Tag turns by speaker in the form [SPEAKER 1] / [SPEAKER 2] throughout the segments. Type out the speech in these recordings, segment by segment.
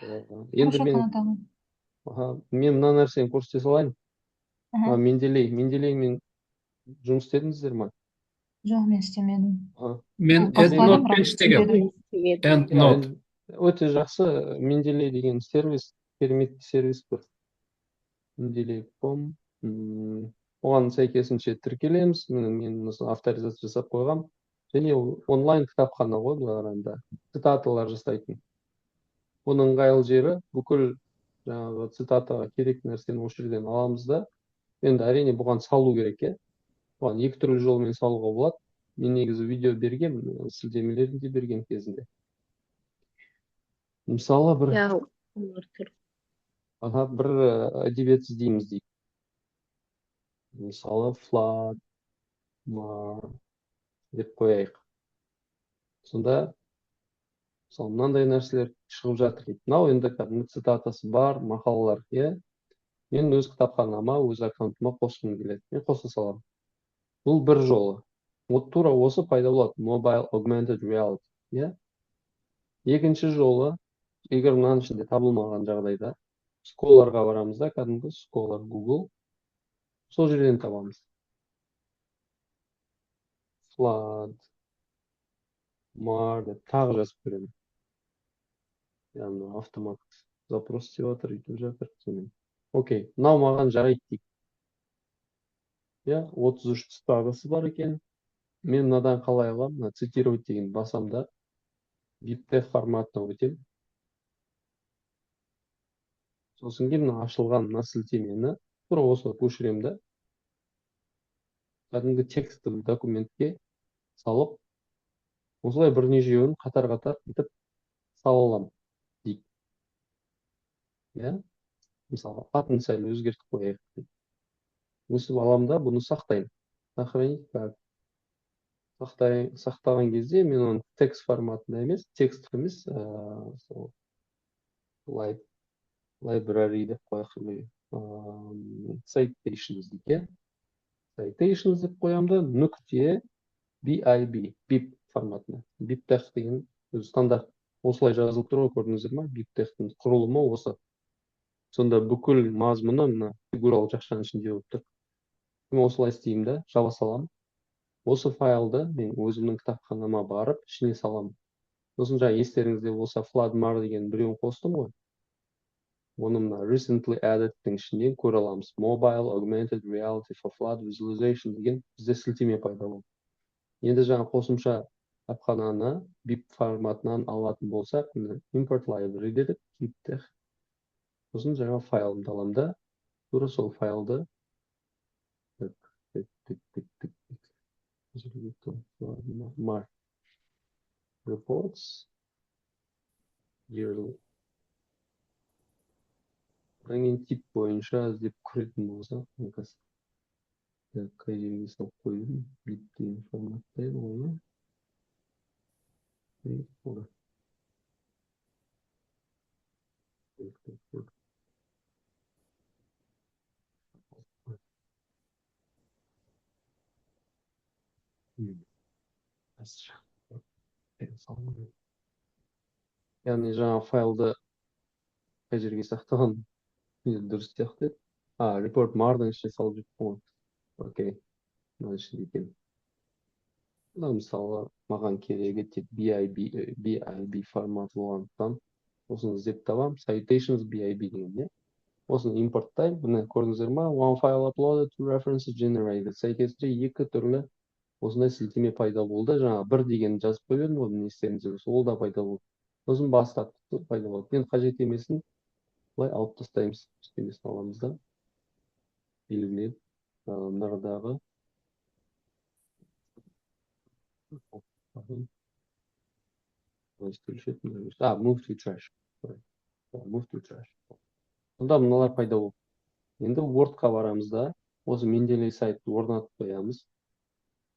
[SPEAKER 1] Енді
[SPEAKER 2] Хорошо,
[SPEAKER 1] мен
[SPEAKER 2] Қанат ағай.
[SPEAKER 1] Аха, мен мына нәрсені көрсете салайын.
[SPEAKER 2] Аха.
[SPEAKER 1] Мына Менделеймен жұмыс істедіңіздер ма?
[SPEAKER 2] Жоқ, мен істемедім.
[SPEAKER 1] Аха.
[SPEAKER 3] Мен
[SPEAKER 2] Басқаладым,
[SPEAKER 3] EndNote-пен
[SPEAKER 2] бірақ
[SPEAKER 3] істегем.
[SPEAKER 2] түсінбедім.
[SPEAKER 1] Иә,
[SPEAKER 3] EndNote.
[SPEAKER 1] Енді өте жақсы. Менделей деген сервис, керемет сервис бір. Mendeley.com. Оған сәйкесінше тіркелеміз. Міне, мен мысалы авторизация жасап қойғам. Және ол онлайн кітапхана ғой былай қарағанда. Цитаталар жасайтын. Оның ыңғайлы жері, бүкіл жаңағы цитатаға керек нәрсені осы жерден аламыз да. Енді, әрине, бұған салу керек, иә. Бұған екі түрлі жолмен салуға болады. Мен негізі видео бергем, сілтемелерін де берген кезінде. Мысалы, бір
[SPEAKER 4] Иә, олар тұр.
[SPEAKER 1] Аха, бір әдебиет іздейміз дейік. Мысалы, flood деп қояйық. Сонда мысалы мынандай нәрселер шығып жатыр дейді. Мынау енді кәдімгі цитатасы бар мақалалар, иә. Мен өз кітапханама, өз аккаунтыма қосқым келеді. Мен қоса саламын. Бұл бір жолы. Вот тура осы пайда болады. Mobile augmented reality, иә. Екінші жолы, егер мынаның ішінде табылмаған жағдайда, Scholar-ға барамыз да, кәдімгі Scholar Google. Сол жерден табамыз. Flood mar деп тағы жазып көремін. Яғни автомат запрос істеп жатыр, өйтіп жатыр. Сонымен. Окей, мынау маған жарайды дейік. Иә, 33 цитатасы бар екен. Мен мынадан қалай аламын? Мына «цитировать» деген басам да, BibTeX форматына өтемін. Сосын кейін мына ашылған мына сілтемені тура осылай көшіремін да, кәдімгі текстовый документке салып, осылай бірнешеуін қатар-қатар бүйтіп сала аламын дейік. Иә, мысалға, атын сәл өзгертіп қояйық дейік. Өсіп аламын да, бұны сақтаймын. Сохранить как. Сақтаған кезде мен оны текст форматында емес, текст емес, сол library деп қояйық или citations дейік, иә. Citations деп қоямын да, нүкте BIB, BIP форматында. BibTeX деген өзі стандарт. Осылай жазылып тұр ғой, көрдіңіздер ма? BibTeX-тің құрылымы осы. Сонда бүкіл мазмұны мына фигуралы жақшаның ішінде болып тұр. Мен осылай істеймін да, жаба саламын. Осы файлды мен өзімнің кітапханама барып, ішіне саламын. Сосын жаңа естеріңізде болса, FloodMar деген біреуін қостым ғой. Оны мына recently added-тің ішінен көре аламыз. Mobile augmented reality for flood visualization деген бізде сілтеме пайда болды. Енді жаңа қосымша кітапхананы BIP форматынан алатын болсақ, міне, import library дедік, BibTeX. Сосын жаңа файлымды аламын да, тура сол файлды, так, так, так, так, так, так. Mar reports yearly. Одан кейін тип бойынша іздеп көретін болсақ, мен қазір, так, қай жерге салып қойдым? BIP деген форматта еді ғой, иә? Болды. Так, так, так. Қазір. Яғни жаңа файлды қай жерге сақтаған дұрыс сияқты еді. А, report мардың ішіне салып жіберіппін ғой. Окей, мына ішінде екен. Мына, мысалы, маған керегі тек BIB, BIB форматы болғандықтан, осыны іздеп табамын. Citations BIB деген, иә. Осыны импорттаймын. Міне, көрдіңіздер ма? One file uploaded, two references generated. Сәйкесінше екі түрлі осындай сілтеме пайда болды. Жаңа бір деген жазып қойып едім ғой, міне, естеріңізде болса, ол да пайда болды. Сосын бастапқысы пайда болды. Енді қажет емесін былай алып тастаймыз. Үстемесін аламыз да, белгілеп, мынадағы, pardon, а, move to trash. Move to trash. Сонда мыналар пайда болды. Енді Word-қа барамыз да, осы Менделей сайтты орнатып қоямыз.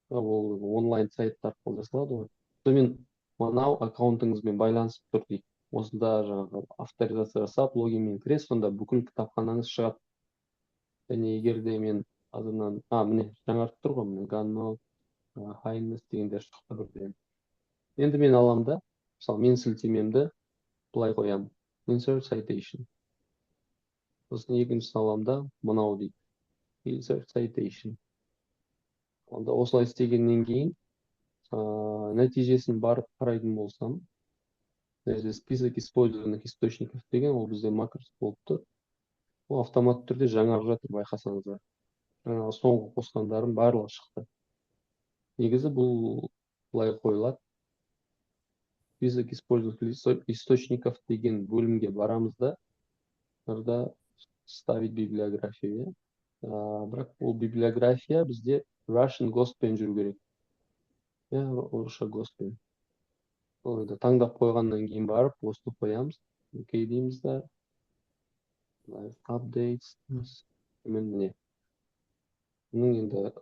[SPEAKER 1] Ол онлайн сайт арқылы жасалады ғой. Сонымен мынау аккаунтыңызбен байланысып тұр дейік. Осында жаңағы авторизация жасап, логинмен кіресіз, сонда бүкіл кітапханаңыз шығады. Және егер де мен азырынан, а, міне, жаңартып тұр ғой, міне, Ганно, Хайнес дегендер шықты бірден. Енді мен аламын да, мысалы, мен сілтемемді былай қоямын. Insert citation. Сосын екіншісін аламын да, мынау дейді. Insert citation. Онда осылай істегеннен кейін нәтижесін барып қарайтын болсам, мына жерде «Список использованных источников» деген, ол бізде макрос болып тұр. Ол автоматты түрде жаңарып жатыр, байқасаңыздар. Жаңағы соңғы қосқандарым барлығы шықты. Негізі бұл былай қойылады: «Список использованных источников» деген бөлімге барамыз да, мында «Вставить библиографию», иә. Бірақ ол библиография бізде Russian ГОСТпен жүру керек, иә, орысша ГОСТпен. Ол енді таңдап қойғаннан кейін барып осыны қоямыз, «Окей» дейміз да, Live updates дейміз. Міне, бұның енді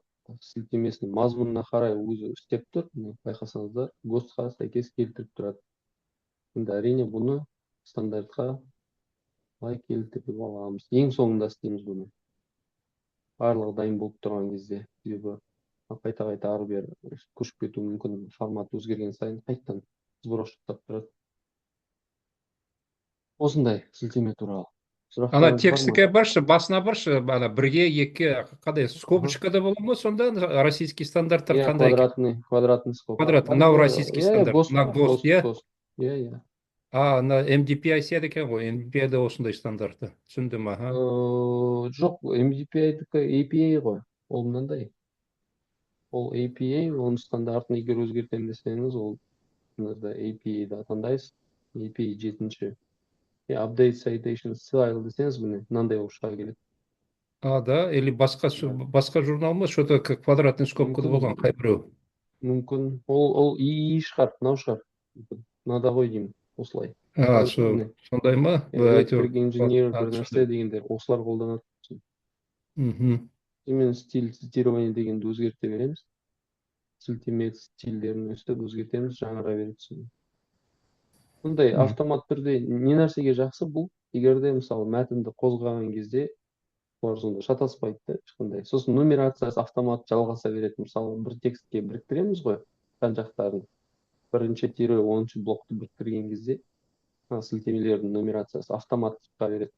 [SPEAKER 1] сілтемесінің мазмұнына қарай өзі істеп тұр. Міне, байқасаңыздар, ГОСТқа сәйкес келтіріп тұрады. Енді, әрине, бұны стандартқа былай келтіріп аламыз. Ең соңында істейміз бұны, барлығы дайын болып тұрған кезде, себебі қайта қайта ары бері көшіп кетуі мүмкін. Формат өзгерген сайын қайтадан сброс жасап тұрады. Осындай сілтеме туралы.
[SPEAKER 3] Ана
[SPEAKER 1] Сұрақтарыңыз бар ма?
[SPEAKER 3] Текстіге баршы, басына баршы, ана бірге, екіге, қандай скобочкада бола ма сонда? Российский стандарттар
[SPEAKER 1] Иә.
[SPEAKER 3] қандай екен?
[SPEAKER 1] Квадратный скобка.
[SPEAKER 3] Квадрат, мынау российский
[SPEAKER 1] Иә,
[SPEAKER 3] стандарт,
[SPEAKER 1] ГОСТ.
[SPEAKER 3] Мына ГОСТ,
[SPEAKER 1] ГОСТ.
[SPEAKER 3] Иә?
[SPEAKER 1] ГОСТ, иә.
[SPEAKER 3] А, мына MDPI сияды екен ғой, MDPI-да осындай стандарты. Түсіндім, аха.
[SPEAKER 1] Жоқ, MDPI-дікі APA ғой. Ол мынандай, ол APA. Оның стандартын егер өзгертемін десеңіз, ол мына APA-ді таңдайсыз, APA жетінші. И «Update citation style» десеңіз, міне, мынандай болып шыға келеді.
[SPEAKER 3] А, да, или басқа
[SPEAKER 1] Да.
[SPEAKER 3] Басқа журнал ма? Что-то как квадратный скобкада
[SPEAKER 1] Мүмкін.
[SPEAKER 3] болған қай біреу?
[SPEAKER 1] Мүмкін, ол ИИ шығар, мынау шығар, мүмкін. Мынада ғой деймін, осылай.
[SPEAKER 3] А,
[SPEAKER 1] Міне.
[SPEAKER 3] Сондай ма? Әйтеуір.
[SPEAKER 1] Electric engineer
[SPEAKER 3] А,
[SPEAKER 1] бір нәрсе
[SPEAKER 3] түсіндім.
[SPEAKER 1] дегендер, осылар қолданады. Мен «Стиль цитирования» дегенді өзгерте береміз, сілтеме стильдерін өстіп өзгертеміз, жаңара береді. Соны мұндай автомат түрде. Не нәрсеге жақсы бұл? Егер де, мысалы, мәтінді қозғаған кезде олар сонда шатаспайды да ешқандай. Сосын нумерациясы автомат жалғаса береді. Мысалы, бір текстке біріктіреміз ғой жан жақтарын, бірінші тире 10-блокты біріктірген кезде мына сілтемелердің нумерациясы автомат шыға береді.